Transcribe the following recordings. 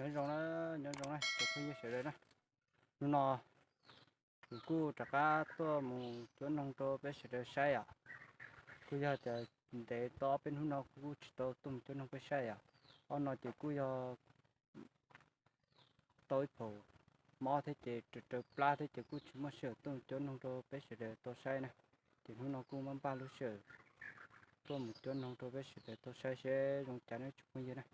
Nyob zoo na, nyob zoo na tsoom phooj ywg sawv daws na. Hnub no kuv kuj rov qab tuaj mus cuab noog rau peb sawv daws saib os. Kuj yog tias ntev tau ob peb hnub no kuv kuj tsis tau tuaj mus cuab noog peb saib os. Ob no ces kuj yog tau ib phaum mob thiab ces raws raws plab thiab ces kuj tsis muaj sij hawm tuaj mus cuab noog rau peb sawv daws tau saib na. Ces hnub no kuj npaj npaj lub sij hawm tuaj mus cuab noog rau peb sawv daws tau saib seb zoo cas na tsoom phooj ywg na.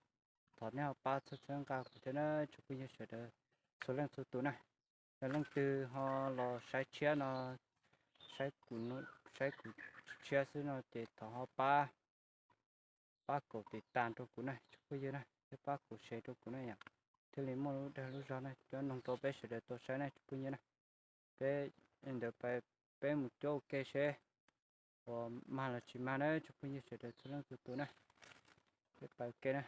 Thov nej ho pab txhawb txhawb nqa kuv thiab na tsoom phooj ywg sawv daws txhua leej txhua tus na. Yog leej twg ho los saib tshiab no, saib kuv, saib kuv tshiab xwb no ces thov ho pab, pab kaum tiv tas rau kuv na tsoom phooj ywg na, thiab pab kaum share rau kuv na yom, thiaj li muaj lub dag lub zog na cuab noog rau peb sawv daws tau saib na tsoom phooj ywg na. Peb ntawd peb mus cuab ua ke seb puas mag los tsis mag na tsoom phooj ywg sawv daws txhua leej txhua tus na. Peb pais ua ke na.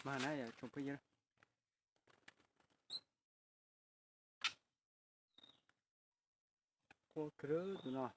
Mas na yog tsoom phooj ywg, quaj kawg tus no.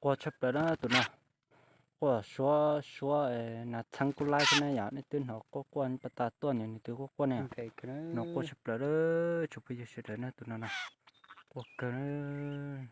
Quaj tshaj plaws na tus no. Quaj suab suab, nas txheeb kuj laib thiab na yom, nej twb hnov quaj quaj pas tas tuaj nws, nws twb quaj quaj ne. Nws quaj tshaj plaws lawm tsoom phooj ywg sawv daws na tus no na. Quaj kawg na.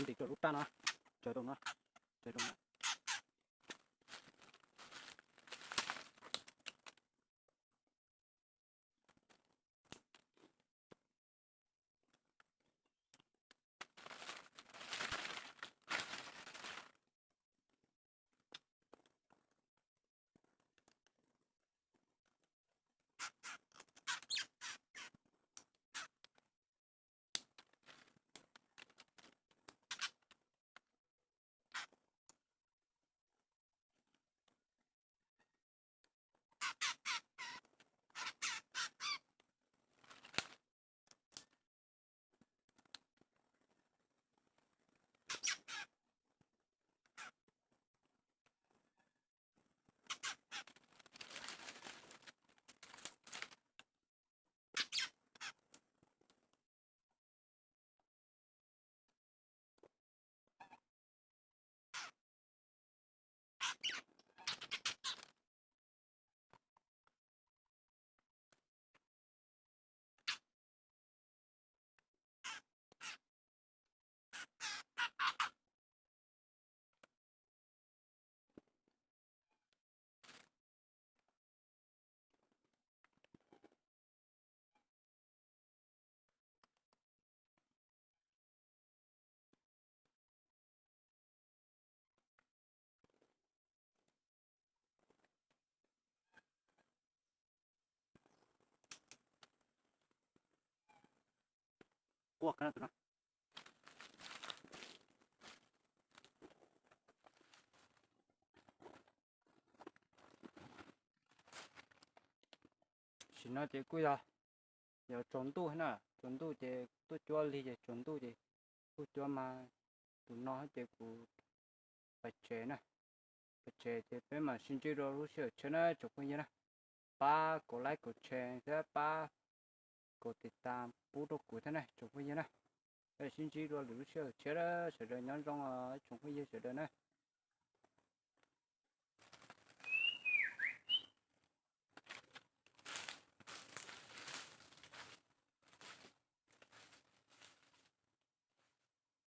Ntim rau lub raj no, tsaws rau no, tsaws rau no. Quaj kawg na tus no. Tam sim no ces kuj yog, yog tsaus ntuj na, tsaus ntuj ces tuaj cuab lig ces tsaus ntuj ces kuj cuab mas tus no ces kuv pais tsev na, pais tsev ces peb mam sib ntsib rau lub sij hawm tshiab na tsoom phooj ywg na. Pab kaum like kaum share thiab pab kaum tiv tas pub rau kuv thiab na tsoom phooj ywg na. Peb sib ntsib dua lwm lub sij hawm tshiab na, sawv daws nyob zoo os tsoom phooj ywg sawv daws na.